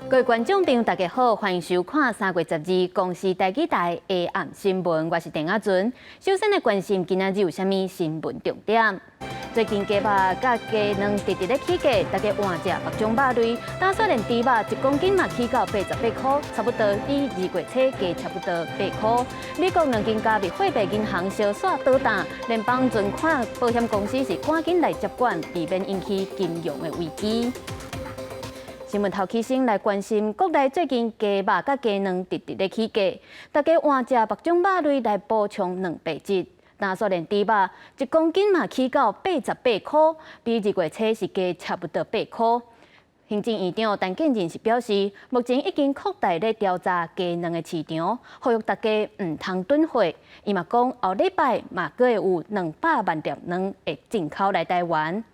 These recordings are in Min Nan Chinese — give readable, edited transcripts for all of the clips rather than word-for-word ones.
各位觀眾朋友，大家好，歡迎收看3月12公視台語台下暗新聞，我是鄭亞尊。首先來關心今仔日有啥物新聞重點。最近雞肉佮雞卵直直咧起價，大家換食各種肉類，但雖然豬肉1公斤嘛起到88箍，差不多比2月初加差不多8箍。美國兩間加密貨幣銀行相煞倒彈，聯邦存款保險公司是趕緊來接管，避免引起金融的危機。新聞頭起先來關心國內最近雞肉佮雞卵直直咧起價，大家換食各種肉類來補充蛋白質。但雖然豬肉1公斤嘛起到88箍，比2月初是加差不多8箍。行政院長陳建仁是表示，目前已經擴大咧調查雞卵的市場，呼籲大家毋通囤貨。伊嘛講後禮拜嘛閣會有200萬粒卵會進口來台灣。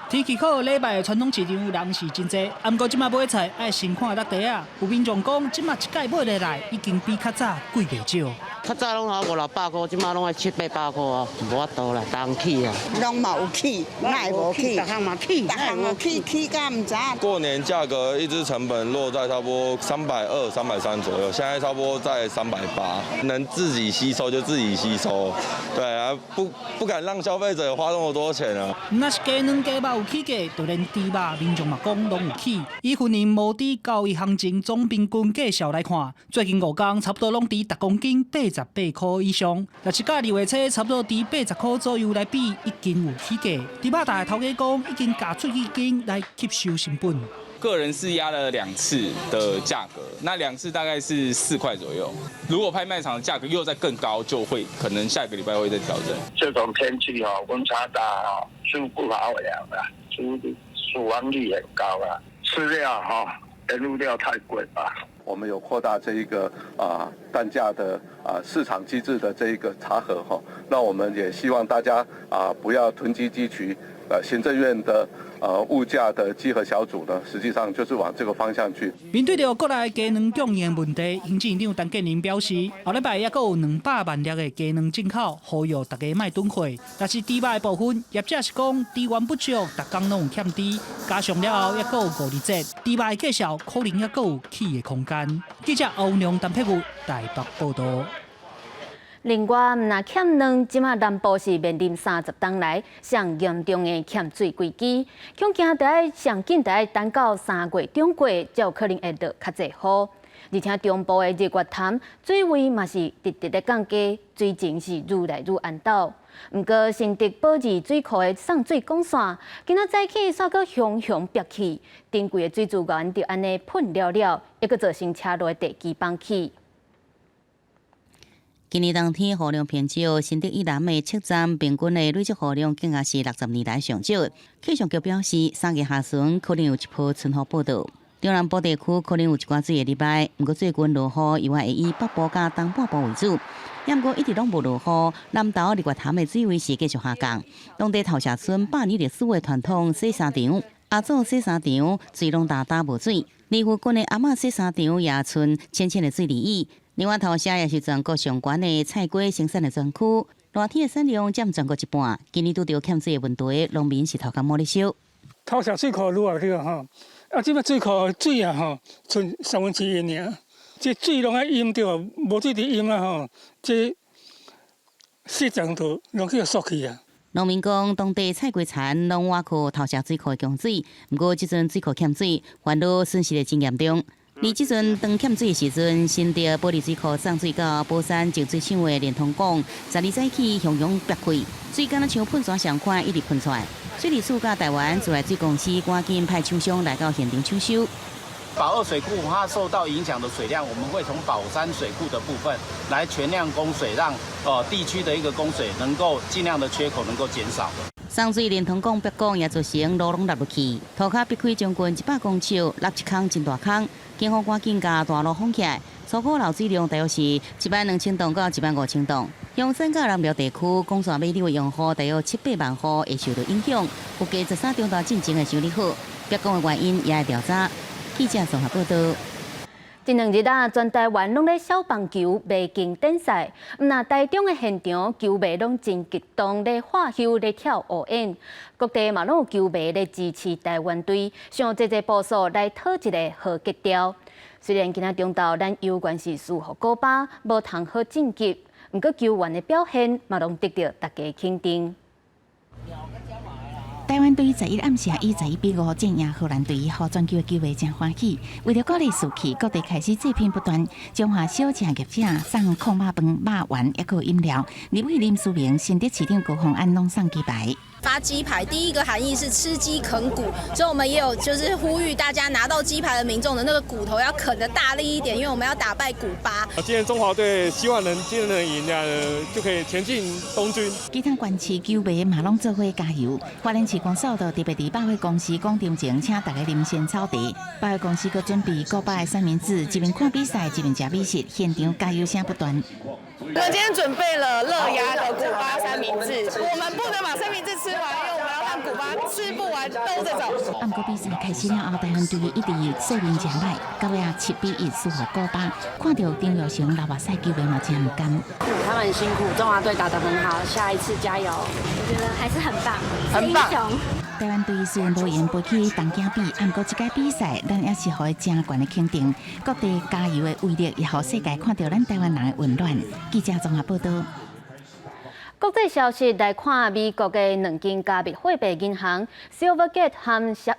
天氣好，禮拜傳統市場人是真濟，毋過這馬買菜愛先看落地仔。有民眾講，這馬一蓋買落來已經比較早貴袂少。較早攏予五六百箍，這馬攏愛七八百箍啊，無法度啦，當起啊。攏嘛有起，哪會無起？逐項嘛起，逐項嘛起，起甲毋知。過年價格一支成本落在差不多320、330左右，現在差不多在380，能自己吸收就自己吸收，對啊，不敢讓消費者花那麼多錢啊。毋但是雞卵雞肉有起價，就連豬肉民眾嘛講攏有起。以雲林摩的交易行情總平均價數來看，最近5工差不多攏佇逐公斤88箍以上。若是佮2月初差不多佇80箍左右來比，已經有起價。豬肉檔的頭家講，已經共喙齒緊來吸收成本。個人是壓了兩次的價格，那兩次大概是4塊左右。如果拍賣場的價格又再更高，就會可能下個禮拜會再調整。這種天氣哦，溫差大哦，豬不好養啊，豬死亡率很高啊，飼料哈，原物料太貴吧。我們有擴大這一個蛋價的市場機制的這一個查核哈，那我們也希望大家不要囤積居奇，行政院的物價的稽核小組呢，實際上就是往這個方向去。面對著國內雞卵供應問題，行政院長陳建仁表示，後禮拜猶閣有200萬粒的雞卵進口，呼籲大家莫囤貨。但是豬肉的部分，業者是講豬源不足，逐工攏有欠豬，加上了後猶閣有五二節，豬肉的價數可能猶閣有起的空間。記者歐良陳佩玉台北報道。另外，毋但欠卵，這馬南部是面臨30冬來上嚴重的欠水危機，恐驚得愛上緊得愛等到3月中過，才有可能會落較濟雨。而且中部的日月潭水位嘛是直直咧降低，水情是愈來愈絚斗。毋過新竹寶二水庫的送水管線，今仔早起煞閣雄雄煏去，珍貴的水資源就按呢噴了了，猶閣造成車路的地基崩去。今年冬天雨量偏少，新竹以南的七站平均的累積雨量更加是60年來上少。氣象局表示，3月下旬可能有一波春雨報到。中南部地區可能有一寡水會入來，毋過最近落雨猶會以北部佮東半部為主。毋過一直攏無落雨，南投日月潭的水位是繼續下降。當地頭社村百年歷史的傳統洗衫場，阿祖洗衫場水攏焦焦無水，而附近的阿嬤洗衫場也賰淺淺的水泥雨。另外，頭社也是全國上懸的菜瓜生產的專區，熱天的產量佔全國一半。今年拄著欠水的問題，農民是頭殼摸咧燒。頭社水庫愈來愈吼，這擺水庫水啊吼，賰三分之一爾，這水攏愛淹著，無水佇淹啊吼，這四層就攏去縮去啊。農民講，當地菜瓜田攏倚靠頭社水庫的供水，毋過這陣水庫欠水，煩惱損失得真嚴重。而這陣當欠水的時陣，新竹保里水庫送水到寶山淨水廠的連通管，12早起雄雄煏開，水敢若像噴泉相款一直噴出來。水利署佮台灣自來水公司趕緊派廠商來到現場搶修。寶二水庫它受到影響的水量，我們會從寶山水庫的部分來全量供水，讓地區的一個供水能夠盡量的缺口能夠減少。送水連通管煏管也造成路攏凹入去，塗跤煏開將近100公尺，落一空真大空，警方趕緊共大路封起來，初估漏水量大約是1萬2千噸到1萬5千噸。陽山佮南寮地區管線尾的用戶大約七八萬戶會受到影響，預計13中晝進前會修理好，煏管的原因也會調查。記者綜合報道。這兩日啊，全台灣攏咧小棒球迷經典賽，毋但台中的現場球迷攏真激動，咧喝唏咧跳芋圓，各地嘛攏有球迷咧支持台灣隊，想濟濟步數來討一个好格調。雖然今仔中晝咱猶原是輸予古巴，無通好晉級，毋過球員的表現嘛攏得著大家肯定。台灣隊11暗時以11比5戰贏荷蘭隊，予全球的球迷誠歡喜。為著鼓勵士氣，各地開始祭品不斷，彰化小食業者送炕肉飯、肉圓，抑閣有飲料。立委林思明、新竹市長高虹安攏送雞排。發雞排，第一個含義是吃雞啃骨，所以我們也有就是呼籲大家拿到雞排的民眾的那個骨頭要啃得大力一點，因為我們要打敗古巴。今天中華隊希望能今天能贏，就可以前進東京。其他縣市球迷嘛攏做伙加油。花蓮市公所就特別佇百貨公司廣場前請大家啉仙草茶。百貨公司閣準備古巴的三明治，一邊看比賽一邊食美食，現場加油聲不斷。我們今天準備了熱壓的古巴三明治，我們不能把三明治吃完，因為我們要讓古巴吃不完兜著走。毋過比賽開始了後，台灣隊一直勢面誠歹，到尾仔7比1輸予古巴，看著張育成流目屎，球迷嘛誠毋甘。他們很辛苦，中華隊打得很好，下一次加油。我覺得還是很棒，很棒。台灣隊雖然無閒飛去東京比，毋過這屆比賽，咱也是予伊誠懸的肯定。各地加油的威力，也予世界看著咱台灣人的溫暖。記者綜合報道。國際消息來看，美國的兩間加密貨幣銀行 Silvergate 和矽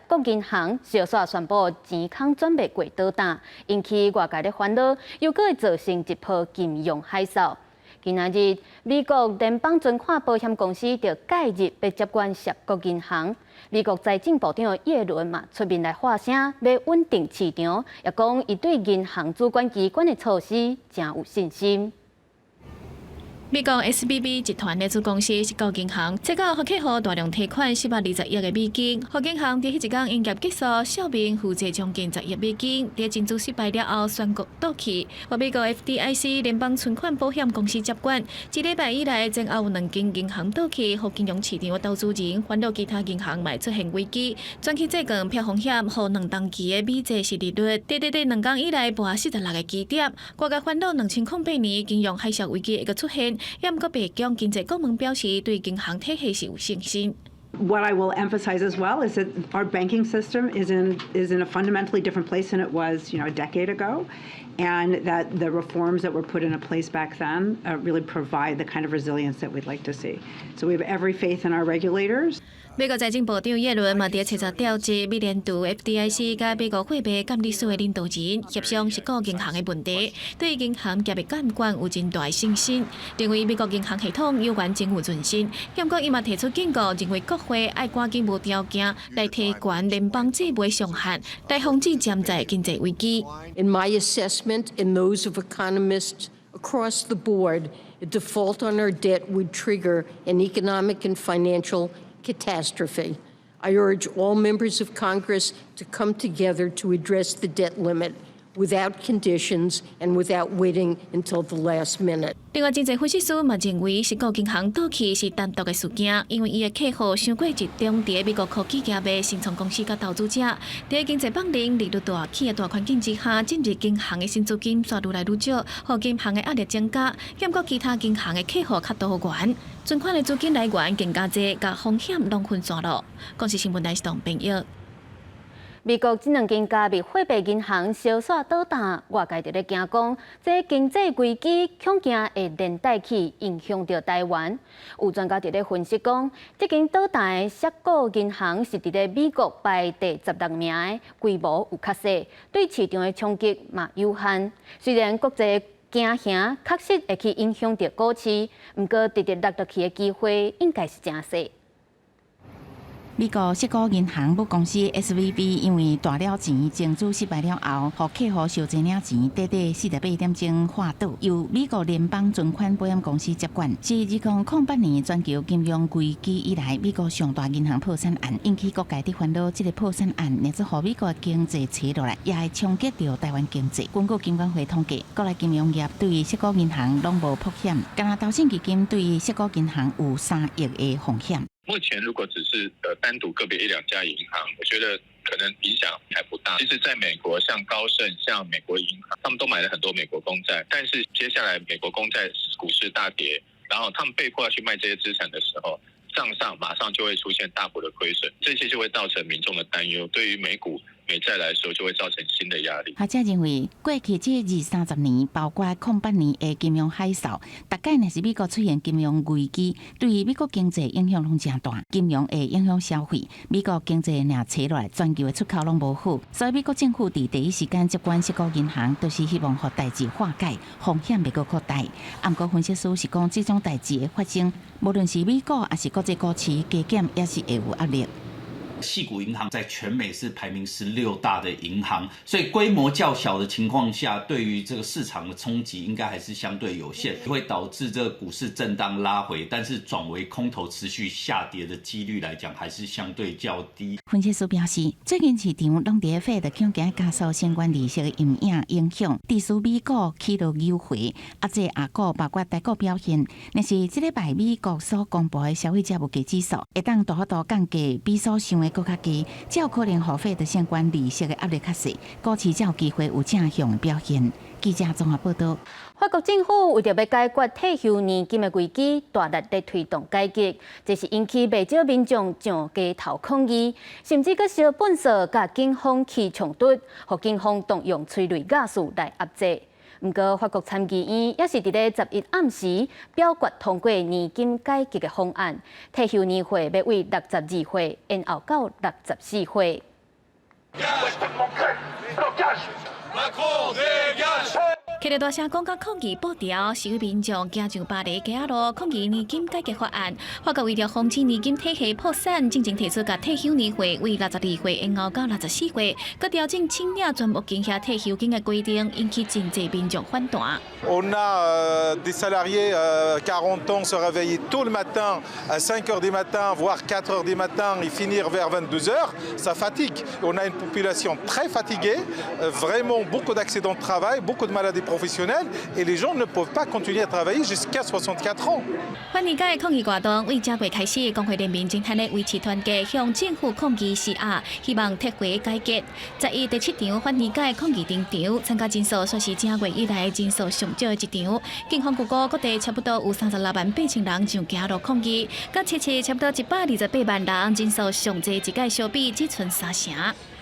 谷銀行，相紲宣布錢空轉袂過倒擔，引起外界的煩惱，又閣會造成一波金融海嘯。今仔日，美國聯邦存款保險公司就介入，欲接管矽谷銀行。美國財政部長耶倫嘛出面來發聲，欲穩定市場，也講伊對銀行主管機關的措施誠有信心。美國 SVB 集團的子公司矽谷銀行，這個予客戶大量提款420億个美金，予銀行佇彼一工營業結束，數面負債將近10億美金，佇增資失敗了後宣告倒去，予美國 FDIC 聯邦存款保險公司接管。這禮拜以來，前後有兩間銀行倒去，予金融市場的投資人煩惱其他銀行嘛會出現危機，轉去債券避風險，予兩冬期的美債殖利率，佇佇佇2工以來跋46個基點，外界煩惱2008年金融海嘯危機會閣出現。也毋過白宮經濟顧問表示，對銀行體系是有信心。 What I will emphasize as well is that our banking system is in a fundamentally different place than it was a decade ago, and that the reforms that were put in place back then really provide the kind of resilience that we'd like to see. So we have every faith in our regulators. 美國財政部長耶倫嘛，佇初十召集美聯儲 FDIC 佮美國貨幣監理署的領導人協商矽谷銀行的問題，對銀行業的監管有真大的信心，認為美國銀行系統猶原真有韌性。不過伊嘛提出警告，認為國會愛趕緊無條件來提懸聯邦債務上限，來防止潛在經濟危機。 In my assessment, and those of economists across the board, a default on our debt would trigger an economic and financial catastrophe. I urge all members of Congress to come together to address the debt limit without conditions and without waiting until the last minute. 另外，經濟分析師嘛認為，矽谷銀行倒去是單獨的事件，因為伊的客戶傷過集中佇美國科技業的新創公司佮投資者。佇經濟放緩、利率大起的大環境之下，進入銀行的新資金煞愈來愈少，予銀行的壓力增加。毋過其他銀行的客戶較多元，存款的資金來源更加濟，共風險攏分散囉。公視新聞台是董朋友。美國這兩間加密貨幣銀行相紲倒擔，外界佇咧驚講，這經濟危機恐驚會連帶去影響著台灣。有專家佇咧分析講，這間倒擔的矽谷銀行是佇咧美國排第16名的，規模有較細，對市場的衝擊嘛有限。雖然國際驚嚇確實會去影響著股市，毋過直直落落去的機會應該是誠細。美國矽谷銀行母公司 SVB 因為大了錢增資失敗了後，予客戶燒濟領錢，短短48點鐘化倒，由美國聯邦存款保險公司接管。是2008年全球金融危機以來，美國上大銀行破產案，引起各界佇煩惱。這个破產案，若是予美國經濟切落來，也會衝擊著台灣經濟。根據金管會統計，國內金融業對矽谷銀行攏無曝險，干焦投信基金對矽谷銀行有3億的風險。目前如果只是單獨個別一兩家銀行，我覺得可能影響還不大。其實，在美國，像高盛、像美國銀行，他們都買了很多美國公債。但是接下來美國公債股市大跌，然後他們被迫要去賣這些資產的時候，賬上馬上就會出現大幅的虧損，這些就會造成民眾的擔憂。對於美股、美債來說，就會造成新的壓力。學者認為，過去這二三十年，包括08年的金融海嘯，逐擺若是美國出現金融危機，對美國經濟影響攏誠大。金融會影響消費，美國經濟若衰落，全球的出口攏無好。所以美國政府佇第一時間接管矽谷銀行，就是希望予代誌化解，風險袂閣擴大。毋過分析師是講，這種代誌的發生，無論是美股抑是國際股市加減，也是會有壓力。矽谷銀行在全美是排名16大的銀行，所以規模較小的情況下，對於這個市場的衝擊應該還是相對有限，會導致這個股市震盪拉回，但是轉為空頭持續下跌的幾率來講，還是相對較低。分析師表示，最近市場攏佇咧 Fed 恐驚加速相關利息的陰影影響，致使美股起落扭回，壓制亞股包括台股表現。若是這禮拜美國所公布的消費者物價指數，會當大幅度降低，比所想的閣較低，才有可能予 Fed 相關利息的壓力較細，股市才有機會有正向的表現。記者綜合報道。法國政府為著欲解決退休年金的危機，大力咧推動改革，這是引起袂少民眾上街頭抗議，甚至閣燒糞掃佮警方起衝突，予警方動用催淚ガス來壓制。毋過，法國參議院也是佇咧11暗時表決通過年金改革的方案，退休年歲欲為62歲延後到64歲。起來大聲講佮抗議步調，示威民眾行上巴黎街仔路抗議年金改革法案。法國為著防止年金體系破產，進前提出共退休年歲為62歲延後到64歲，閣調整請領全額金額退休金的規定，引起真濟民眾反彈。 On a des salariés 40 ans se réveiller tôt le matin à 5 heures du matin, voire 4 heures du matin et finir vers 22 heures, ça fatigue. On a une population très fatiguée, vraiment beaucoup d'accidents de travail, beaucoup de maladies professionnelles et les gens ne peuvent pas continuer à travailler jusqu'à 64 ans. 反年改抗議活動為正月開始，工會聯盟正趁咧維持團結，向政府抗議施壓，希望撤回改革。11第七場反年改抗議登場，參加人數算是正月以來人數上少的一場。警方估計各地差不多有36萬8千人上街路抗議，佮七七差不多128萬人，人數上濟一屆相比只賰三成。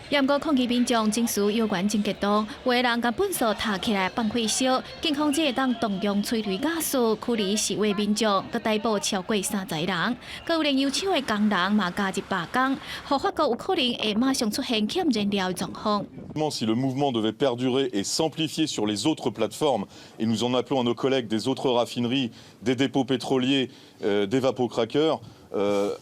毋過抗議民眾情緒猶原真激動，有的人共糞掃疊起來放火燒，警方只會當動用催淚ガス驅離示威民眾，閣逮捕超過30人。閣有煉油廠的工人嘛加入罷工，予法國有可能會馬上出現欠燃料的狀況。 Si le mouvement devait perdurer et s'amplifier sur les autres plateformes, et nous en appelons à nos collègues des autres raffineries, des dépôts pétroliers, des vapocraqueurs,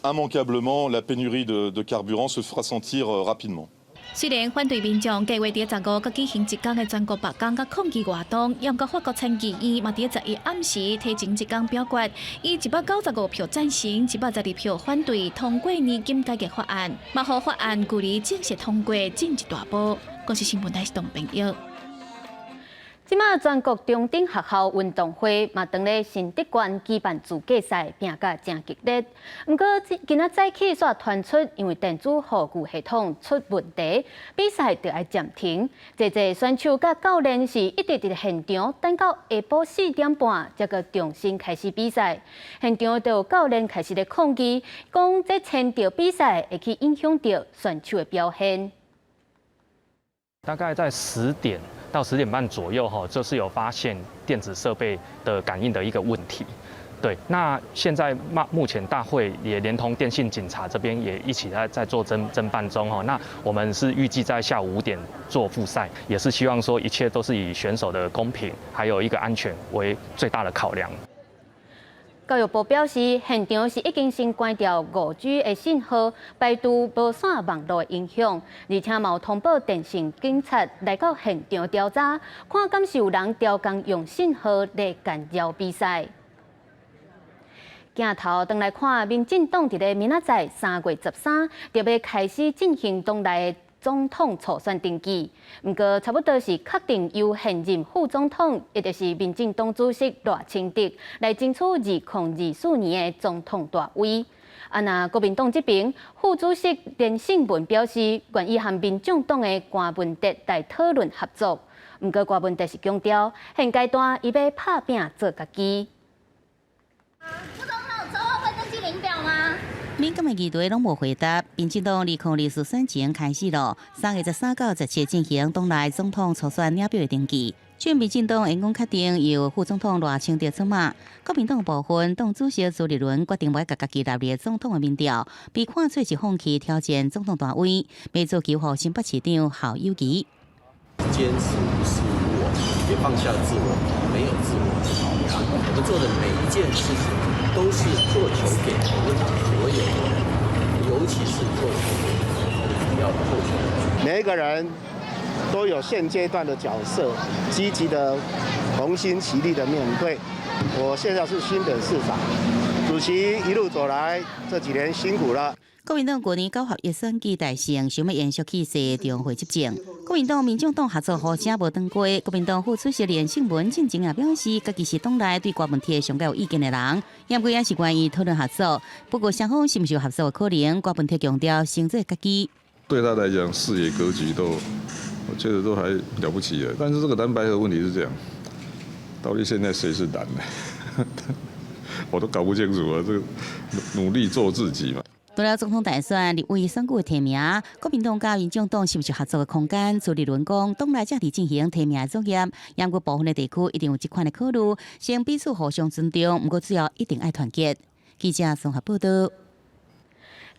immanquablement la pénurie de carburant se fera sentir rapidement. 雖然反對民眾計劃佇15閣舉行一工的全國罷工佮抗議活動，毋過法國參議院嘛佇11暗時提前一工表決，以195票贊成、112票反對通過年金改革法案，嘛予法案距離正式通過進一大步。公視新聞台是董朋友。這馬全國中等學校運動會嘛，當咧新竹縣舉辦資格賽，拚甲誠激烈。毋過今仔早起煞傳出，因為電子號據系統出問題，比賽著愛暫停。濟濟選手佮教練是一直佇現場等到下晡4點半，才閣重新開始比賽。現場就有教練開始咧抗議，講這延著比賽會去影響著選手的表現。大概在10點到10點半左右，哈，就是有發現電子設備的感應的一個問題。對，那現在目前大會也連同電信警察這邊也一起在做偵辦中，哈。那我們是預計在下午5點做復賽，也是希望說一切都是以選手的公平還有一個安全為最大的考量。教育部表示，現場是已經先關掉5G 的信號，排除無線網路的影響，而且嘛有通報電信警察來到現場調查，看敢是有人調工用信號來干擾比賽。鏡頭轉來看，民進黨佇咧明仔載3月13，就欲開始進行黨內的總統初選登記。毋過差不多是確定由現任副總統，也就是民進黨主席賴清德來爭取2024年的總統大位。啊，若國民黨這邊副主席連勝文表示，願意和民眾黨的柯文哲來討論合作。毋過柯文哲是強調，現階段伊欲拍拚做家己。副總統，周二會登記領表嗎？敏感的議題攏無回答。民進黨2024選情開始咯，3月13到17進行黨內總統初選領表的登記。前民進黨已經確定由副總統賴清德出馬，國民黨部分黨主席朱立倫決定欲共家己納入總統的民調，被看做是放棄挑戰總統大位，欲做求予新北市長侯友宜。堅持無私無我，也放下自我，沒有自我的考量。我們做的每一件事情，都是做球給我們所有的人，尤其是做球給主要的候選人。每一個人都有現階段的角色，積極的同心齊力的面對。我現在是新北市長，主席一路走來，這幾年辛苦了。國民黨去年九合一選舉大勝，想欲延續氣勢，重回執政。國民黨、民眾黨合作呼聲無斷過。國民黨副主席連勝文進前也表示，家己是黨內對柯文哲上較有意見的人，毋過也是願意討論合作。不過雙方是毋是有合作的可能？柯文哲強調，先做家己。對他來講，視野格局都，我覺得都還了不起的。但是這個藍白合問題是這樣，到底現在誰是藍呢？我都搞不清楚啊！這個努力做自己嘛。除了總統大選、立委選舉的提名，國民黨佮民眾黨是毋是合作的空間？朱立倫講，黨內正佇進行提名的作業，毋過部分的地區一定有這款的考慮，先彼此互相尊重，毋過最後一定愛團結。記者綜合報道。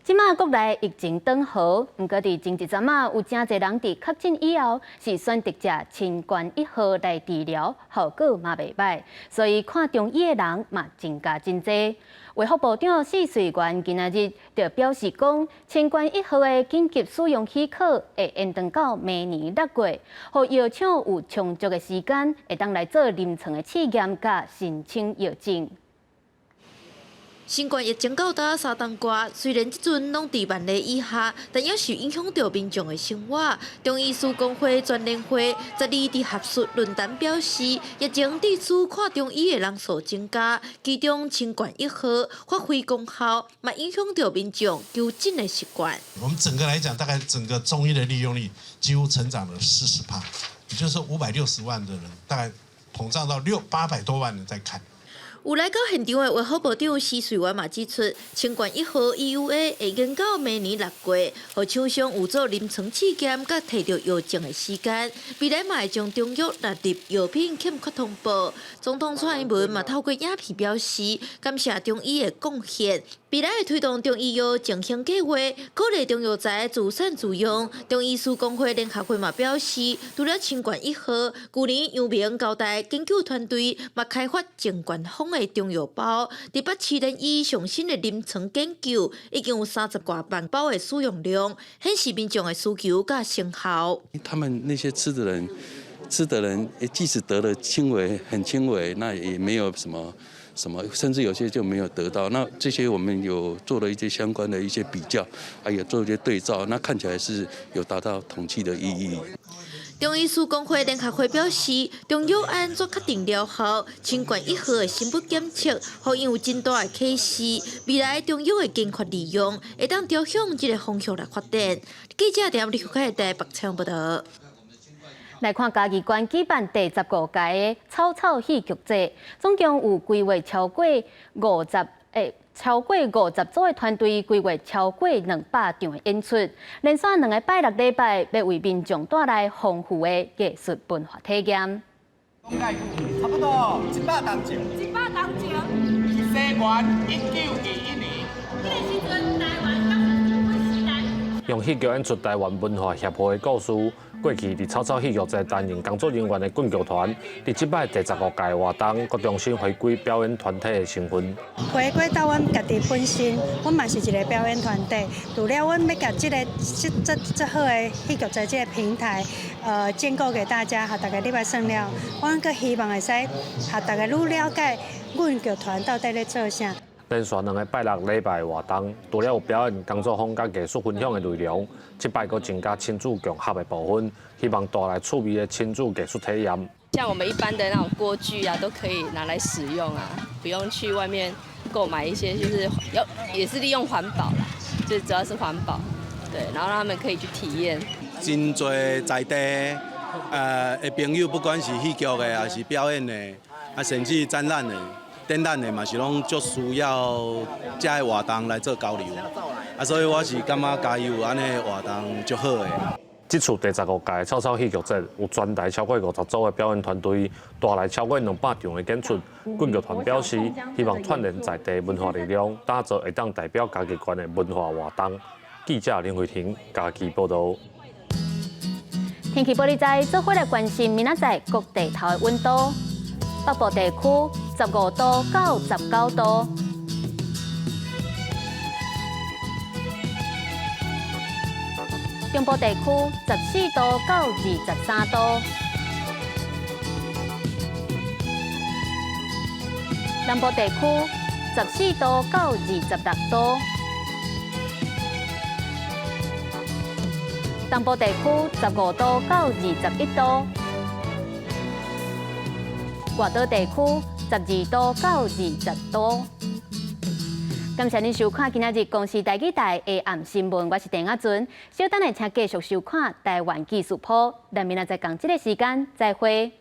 這馬國內疫情轉好，毋過佇前一陣仔有誠濟人佇確診以後是選擇食清冠一號來治療，效果嘛袂䆀，所以看中醫的人嘛增加真濟。衛福部長施瑞元今仔日就表示講，清冠一號的緊急使用許可會延長到明年6月，予藥廠有充足的時間會當來做臨床的試驗佮申請藥證。新冠疫情到今3冬外，雖然這陣攏佇萬例以下，但猶是影響著民眾的生活。中醫師公會全聯會12佇學術論壇表示，疫情致使看中醫的人數增加，其中清冠一號發揮功效，嘛影響著民眾求診的習慣。我們整個來講，大概整個中醫的利用率幾乎成長了40%，也就是560萬的人，大概膨脹到六八百多萬人在看。有來到現場的衛福部長施瑞元嘛指出，清冠一號 EUA 會延到明年6月，予廠商有做臨床試驗佮提著藥證的時間。未來嘛會將中藥納入藥品欠缺通報。總統蔡英文嘛透過影片表示，感謝中醫的貢獻。未來會推動中醫藥振興計劃，鼓勵中藥材自產自用。中醫師公會聯合會嘛表示，除了清冠一號，舊年陽明交大研究團隊嘛開發清冠風的中藥包，佇北市聯醫上新的臨床研究，已經有30外萬包的使用量，顯示民眾的需求佮成效。他們那些吃的人，吃的人，即使得了輕微、很輕微，那也沒有什麼。什麼，甚至有些就沒有得到。那這些我們有做了一些相關的一些比較，還有做一些對照，那看起來是有達到統計的意義。中醫師公會聯合會表示，中藥按怎確定療效，清冠一號的生物檢測，予𪜶有真大的啟示。未來中藥的研發利用，會當朝向這個方向來發展。記者陳立開台北採訪報道。來看嘉義縣舉辦第15屆的草草戲劇節，總共有規劃超過50組的團隊，規劃超過200場的演出，連續兩个拜六禮拜，欲為民眾帶來豐富的藝術文化體驗。差不多100冬前。100冬前。西元1921年。這个時陣，台灣剛時代。用戲劇演出台灣文化協會的故事。過去佇草草戲劇節擔任工作人員的棍劇團，佇這擺第15屆活動，閣重新回歸表演團體的身份。回歸到阮家己本身，阮嘛是一个表演團體。除了阮欲共這个這這這好的戲劇節這个平台，建構給大家，予大家入來耍了，阮閣希望會使予大家愈了解阮劇團到底咧做啥。連續兩个拜六禮拜的活動，除了有表演、工作坊佮藝術分享的內容，這擺閣增加親子共學的部分，希望帶來趣味的親子藝術體驗。像我們一般的那種鍋具啊，都可以拿來使用啊，不用去外面購購買一些，就是要也是利用環保啦，最主要是環保，對，然後讓他們可以去體驗。真濟在地的朋友，不管是戲劇的，還是表演的，啊，甚至展覽的、展覽的，嘛是攏足需要這个活動來做交流。啊，所以我是感覺加油，按呢活動足好的。這次第十五屆草草戲劇節有全台超過50組的表演團隊，帶來超過200場的演出。袞劇團表示，希望串聯在地文化力量，打造會當代表嘉義縣的文化活動。記者林慧婷嘉義報導。天氣玻璃仔做伙來關心明仔載各地頭的溫度。北部地區15度到19度。中部地區14度到23度，南部地區14度到26度，東部地區15度到21度，外島地區12度到20度。感謝您收看今仔日公視台語台下暗新聞，我是鄭亞尊。稍等下，請繼續收看台灣技術鋪。咱明仔載仝這个時間再會。